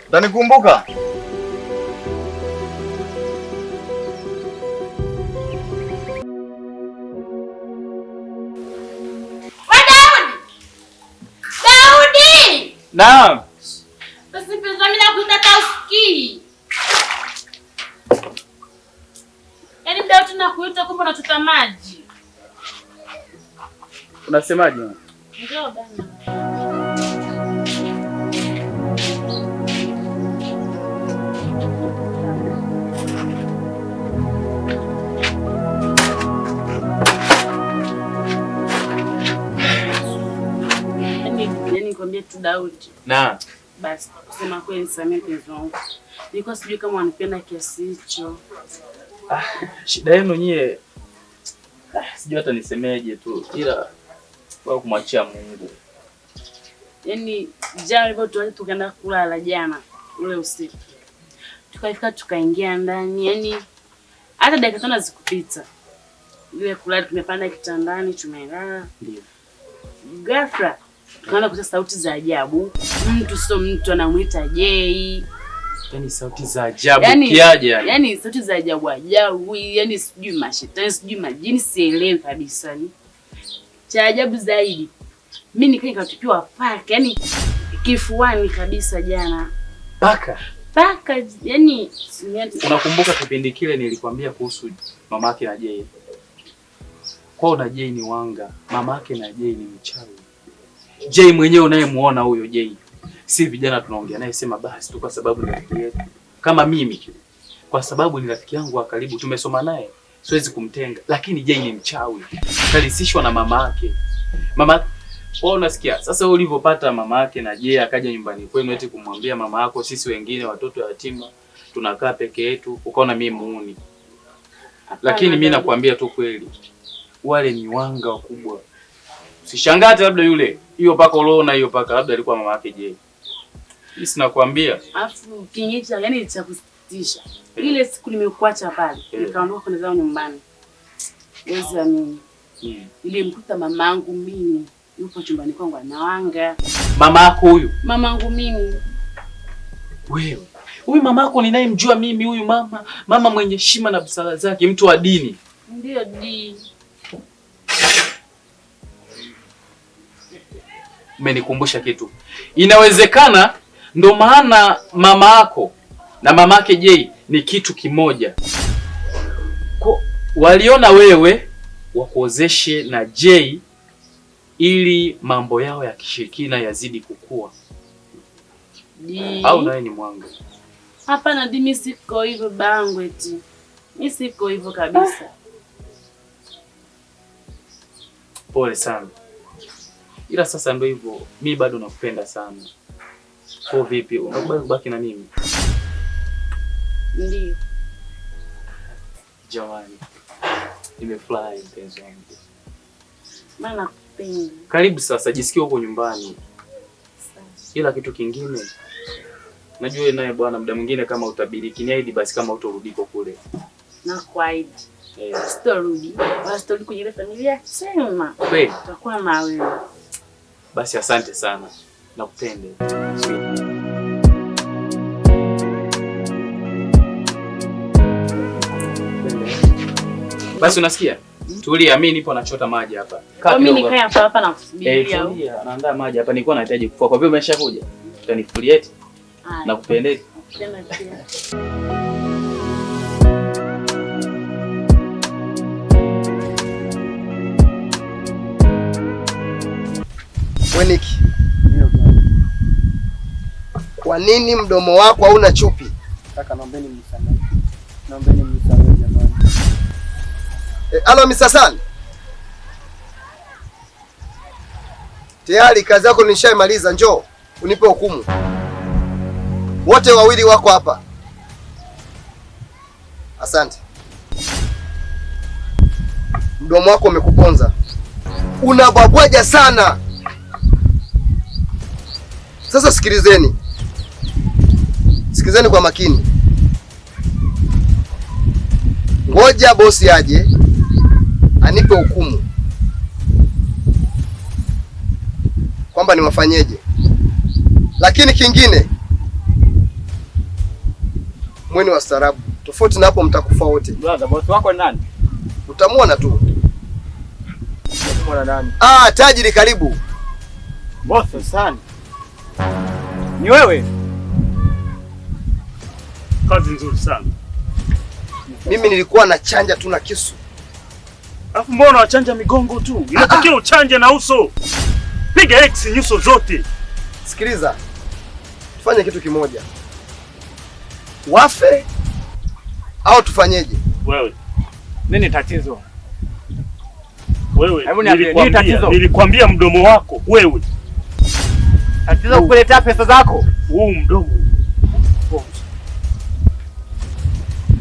Utanikumbuka? Daudi! Daudi! Naam. Basi mpenzi wangu nakuita hata usikii. Yaani muda wote nakuita kumbe unachota maji. Unasemaje? Njoo bana. Yaani nikwambie tu Daudi. Naam. Basi kusema kweli nisamehe mpenzi wangu. Nilikuwa sijui kama wanipenda kiasi hicho. Ah, shida yenu nyie, sijui hata nisemeje tu, ila kwa kumwachia Mungu. Yaani jana ilivyotuacha tukaenda kulala jana ule usiku. Tukafika tukaingia ndani, yaani hata dakika 5 zikupita. Ile kulala tumepanda kitandani tumelala. Ndio. Ghafla tukaanza kusikia sauti za ajabu. Mtu sio mtu anamuita Jay. Yaani sauti za ajabu kiaje yani? Yaani sauti za ajabu ajabu, yaani sijui mashetani, sijui majini, sielewi kabisa ni. Cha ajabu zaidi, mimi nikatupiwa paka, yaani kifuani kabisa jana. Paka? Paka, yaani unakumbuka kipindi kile nilikwambia kuhusu mamake na Jay? Kwao na Jay ni wanga, mamake na Jay ni mchawi. Jay mwenyewe unayemuona huyo Jay, si vijana tunaongea naye sema basi tu kwa sababu ni rafiki yetu. Kama mimi kwa sababu ni rafiki yangu wa karibu, tumesoma naye, siwezi kumtenga. Lakini Jay ni mchawi. Kalisishwa na mamake. Mama, wewe unasikia? Sasa wewe ulivyopata mamake na Jay akaja nyumbani kwenu eti kumwambia mama yako sisi wengine watoto yatima tunakaa peke yetu, ukaona mimi muuni. Lakini mimi nakwambia tu kweli, wale ni wanga wakubwa. Usishangate labda yule hiyo paka uliona hiyo paka labda alikuwa mama yake Jay. Mimi sinakwambia. Alafu kinyicha yani cha kusikitisha. Ile siku nimekuacha pale, nikaondoka kwenda zangu nyumbani. Wezi amini. Nilimkuta mamangu mimi yupo chumbani kwangu anawanga. Mama yako huyu? Mamangu mimi. Wewe. Huyu mamako ninayemjua mimi, huyu mama, mama mwenye heshima na busara zake, mtu wa dini. Ndio di. Umenikumbusha kitu. Inawezekana ndo maana mama yako na mamake Jay ni kitu kimoja. Kwa waliona wewe wakuozeshe na Jay ili mambo yao ya kishirikina yazidi kukua. Au nawe ni mwanga? Hapana, di mimi siko hivyo bangu eti. Mimi siko hivyo kabisa. Pole sana. Ila sasa ndio hivyo, mimi bado nakupenda sana. Kwa vipi, unakubali kubaki na mimi? Ndio. Jamani, nimefurahi mpenzi wangu. Maana nakupenda. Karibu sasa, jisikie huko nyumbani. Ila kitu kingine, najua wewe naye bwana, muda mwingine kama utabiriki niahidi basi kama utorudi kule. Nakuahidi. Sitorudi. Wala sitorudi kwenye ile familia sema. Kweli? Tutakuwa na wewe. Basi asante sana. Nakupenda. Basi unasikia? Tulia, mimi nipo nachota maji hapa. Kwa mimi nikae hapa hapa na kusubiria. Tulia, naandaa maji hapa, nilikuwa nahitaji kufua. Kwa vile umeshakuja, utanifulia eti? Nakupenda. Nakupenda pia. Weniki, kwa nini mdomo wako hauna chupi? Kaka, naombeni mnisamehe. Naombeni mnisamehe jamani. Alo Mr. San. Tayari kazi yako nishaimaliza, njoo unipe hukumu. Wote wawili wako hapa. Asante. Mdomo wako umekuponza. Unabwabwaja sana. Sasa sikilizeni. Sikilizeni kwa makini. Ngoja bosi aje anipe hukumu kwamba niwafanyeje. Lakini kingine, Mweni wa staarabu. Tofauti na hapo mtakufa wote. Brother, boss wako ni nani? Utamwona tu. Utamwona nani? Ah, tajiri karibu. Boss sana. Ni wewe? Kazi nzuri sana. Mimi nilikuwa nachanja tu na kisu. Alafu mbona wachanja migongo tu? Inatakiwa uchanje na uso. Piga X nyuso zote. Sikiliza. Tufanye kitu kimoja. Wafe au tufanyeje? Wewe. Nini tatizo? Wewe, Hebu niambie, nini tatizo? Nilikwambia mdomo wako wewe. Tatizo kukuletea pesa zako. Huu mdomo.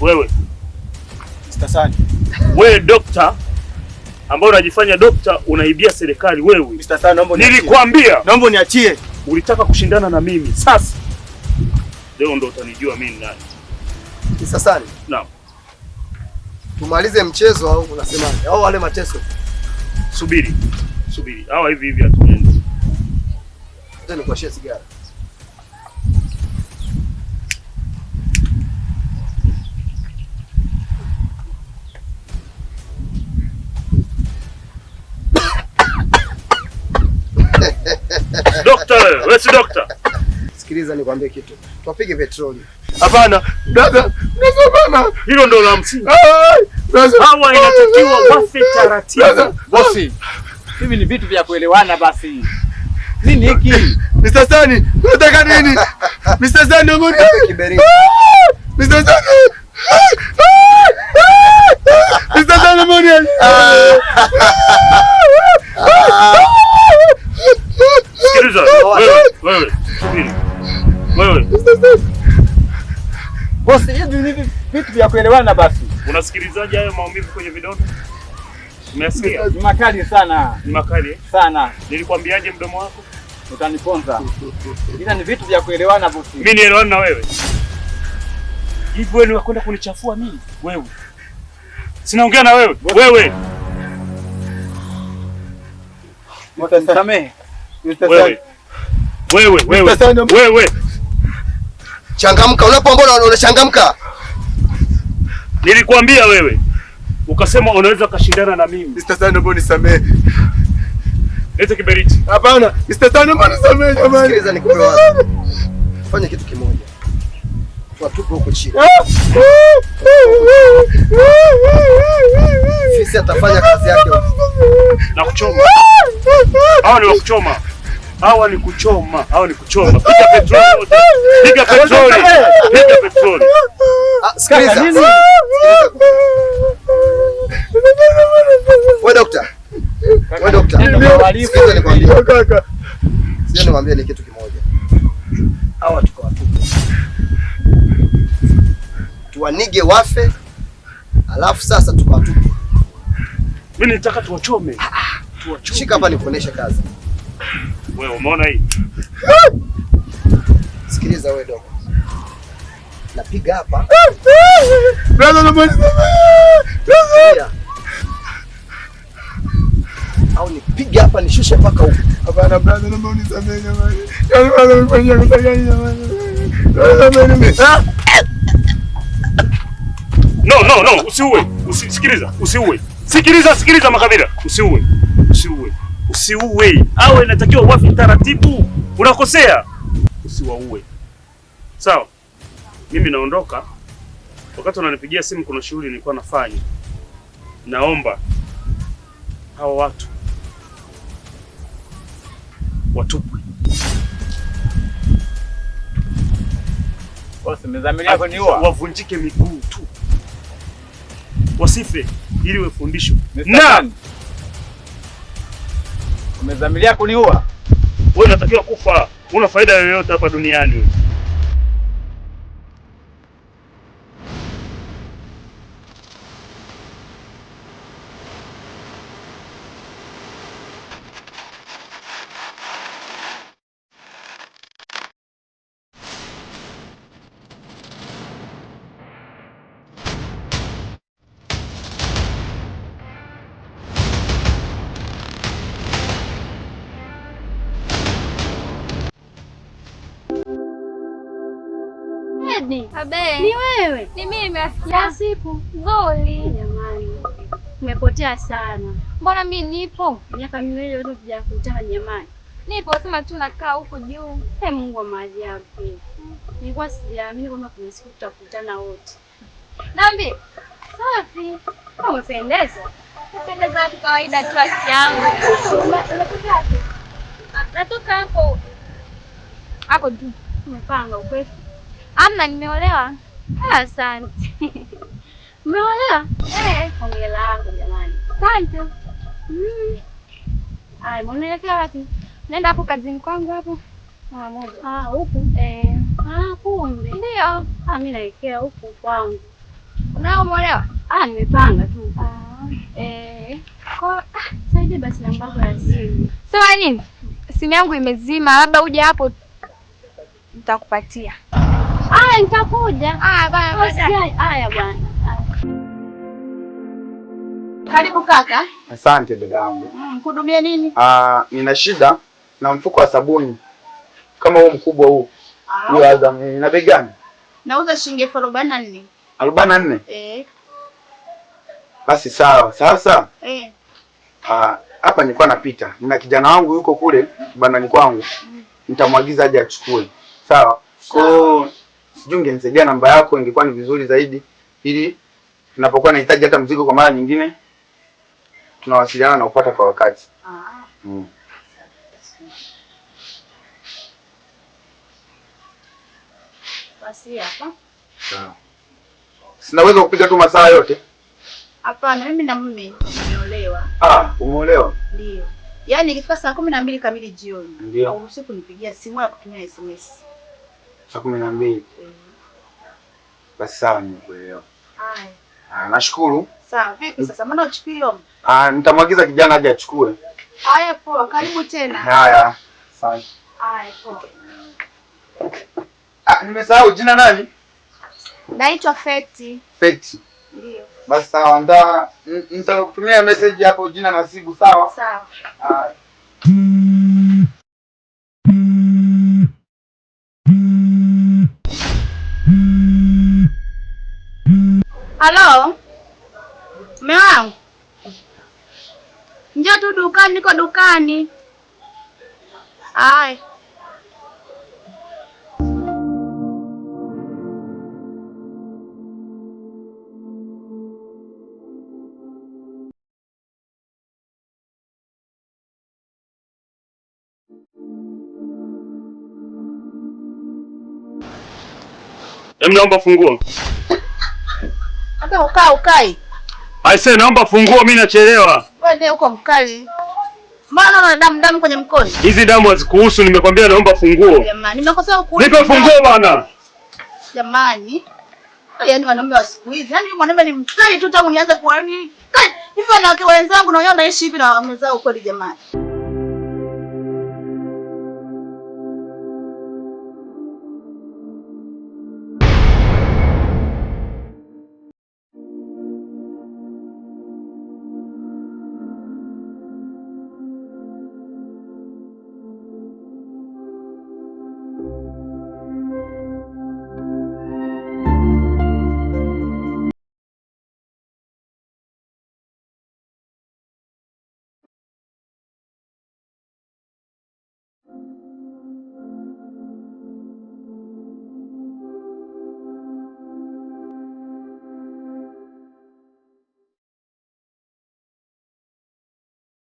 Wewe. Mr. Sani. Wewe dokta ambao unajifanya dokta unaibia serikali wewe. Mr. Sani, naomba uniachie. Nilikwambia. Naomba uniachie. Ulitaka kushindana na mimi. Sasa leo ndo utanijua mimi nani. Mr. Sani. Naam. Tumalize mchezo au unasemaje? Au wale mateso? Subiri. Subiri. Hawa hivi hivi hatuendi. Acha nikuashie sigara. Dokta wewe, si dokta. Sikiliza nikwambie kitu. Tupige petroli. Hapana, brother, hapana. Hilo ndo la msingi. Hawa inatakiwa wafe taratibu. Bosi, hivi ni vitu vya kuelewana basi. Nini hiki? Mr. Sani, unataka nini? Mr. Sani, unipe. Mr. Sani. Mr. Sani, mbona? Sikiliza, wewe, wewe, subiri. Wewe. Bosi, hivi ni vitu vya kuelewana basi. Unasikilizaje hayo maumivu kwenye vidonda? Umesikia? Ni makali sana. Ni makali sana. Nilikwambiaje mdomo wako? Utaniponza. Ila ni vitu vya kuelewana bosi. Mimi nielewana na wewe? Hivi wewe ni wakwenda kunichafua mimi? Wewe. Sinaongea na wewe. Wewe. Mtasamehe. Wewe. Wewe, wewe. Wewe. Changamka, unapoambia unachangamka. Nilikwambia wewe. Ukasema unaweza kashindana na mimi. Mr. Sani, naomba unisamehe. Leta kiberiti. Hapana, Mr. Sani, naomba unisamehe jamani. Sikiliza nikupe wazo. Fanya kitu kimoja. Tuwatupe huko chini. Fisi atafanya kazi yake. Na kuchoma. Hawa ni wa kuchoma. Hawa ni kuchoma. Hawa ni kuchoma. Piga petroli. Piga petroli. Piga petroli. Sikiliza. Wewe dokta. Wewe dokta. Sikiliza nikwambie. Kaka. Sikiliza nikwambie ni kitu kimoja. Hawa tukawatupe. Tuwanige wafe. Alafu sasa tukawatupe. Mimi nitaka tuwachome. Tuwachome. Shika hapa nikuoneshe kazi. Wewe umeona hii? Sikiliza wewe dogo. Napiga hapa. Brother, naomba. Au nipige hapa nishushe mpaka huko. Hapana brother, naomba unisamehe jamani. Yaani brother, umefanyia kosa gani jamani? Brother, mimi. No, no, no, usiue. Usisikiliza, usiue. Sikiliza, sikiliza makabila. Usiue. Usiue. Usiue. Awe inatakiwa wafe taratibu. Unakosea. Usiwaue. Sawa. Mimi naondoka. Wakati unanipigia simu kuna shughuli nilikuwa nafanya. Naomba hawa watu watupwe. Bosi, umedhamiria kuniua? Wavunjike miguu tu. Wasife ili wafundishwe. Na umedhamiria kuniua? Wewe unatakiwa kufa. Una faida yoyote hapa duniani wewe? Edi. Abe. Ni wewe? Ni mimi rafiki Za yangu. siku. Nzuri. Jamani. Umepotea sana. Mbona mimi nipo? Miaka miwili yote tujakutana jamani. Nipo, sema tu nakaa huko juu. Eh, Mungu wa maajabu. Nilikuwa sijaamini kwamba kuna siku tutakutana wote. Nambi. Safi. Umependeza. Kupendeza tu kawaida tu rafiki yangu. Umetoka wapi? Natoka hapo. Hapo tu. Umepanga ukweli? Amna, nimeolewa. Asante. Umeolewa? Eh, Hongera yako jamani. asante. Aya, unaelekea wapi? Naenda hapo kazini kwangu hapo. Mara moja. Ah, huku. Eh, Ah, kumbe. ndio. Ah, mimi naelekea huku kwangu. Unao umeolewa? Ah, nimepanga tu. Ah. Eh. Kwa Saidie basi namba yako ya simu. sema nini? Simu yangu imezima, labda uje hapo nitakupatia. Aya, nitakuja. Ah, bye bye. Usijali. Aya bwana. Karibu kaka. Asante dada yangu. Kuhudumia nini? Ah, nina shida na mfuko wa sabuni kama huu mkubwa huu. Huo Azam ina bei gani? Nauza shilingi 44,000. 44? Eh. Basi sawa. Sasa Eh. hapa nilikuwa napita. Nina kijana wangu yuko kule bandani kwangu. Nitamwagiza aje achukue. Sawa. Kwa hiyo sijui ungenisaidia namba yako ingekuwa ni vizuri zaidi ili tunapokuwa nahitaji hata mzigo kwa mara nyingine tunawasiliana na kupata kwa wakati. Mm. Basi hapa. Sawa. Sina uwezo kupiga tu masaa yote. Hapana, mimi na mume nimeolewa. Ah, umeolewa? Ndio. Yaani ikifika saa 12 kamili jioni. Ndio. Hauruhusiwi kunipigia simu wala kutumia SMS. Saa 12. Basi sawa, nimekuelewa. Haya. Ah, nashukuru. Sawa, vipi sasa? Mbona uchukui hiyo? Ah, nitamwagiza kijana aje achukue. Haya poa, karibu tena. Haya. Asante. Haya poa. Ah, nimesahau jina nani? Naitwa Feti. Feti. Ndio. Basi sawa, nitakutumia message hapo jina na siku, sawa? Sawa. Haya. Halo? Mume wangu. Njoo tu dukani, niko dukani. Haya. Em, naomba funguo. Hata ukaa ukai. Aise, naomba funguo, mimi nachelewa. Wewe ndiye uko mkali. Maana una damu damu kwenye mkono. Hizi damu hazikuhusu, nimekwambia naomba funguo. Jamani, nimekosea kukuuliza. Nipe funguo bwana. Jamani. Yaani wanaume wa siku hizi, yaani mwanaume ni mkali tu tangu nianze kuwa ni. Hivi wanawake wenzangu na wao naishi hivi na waume zao kweli jamani.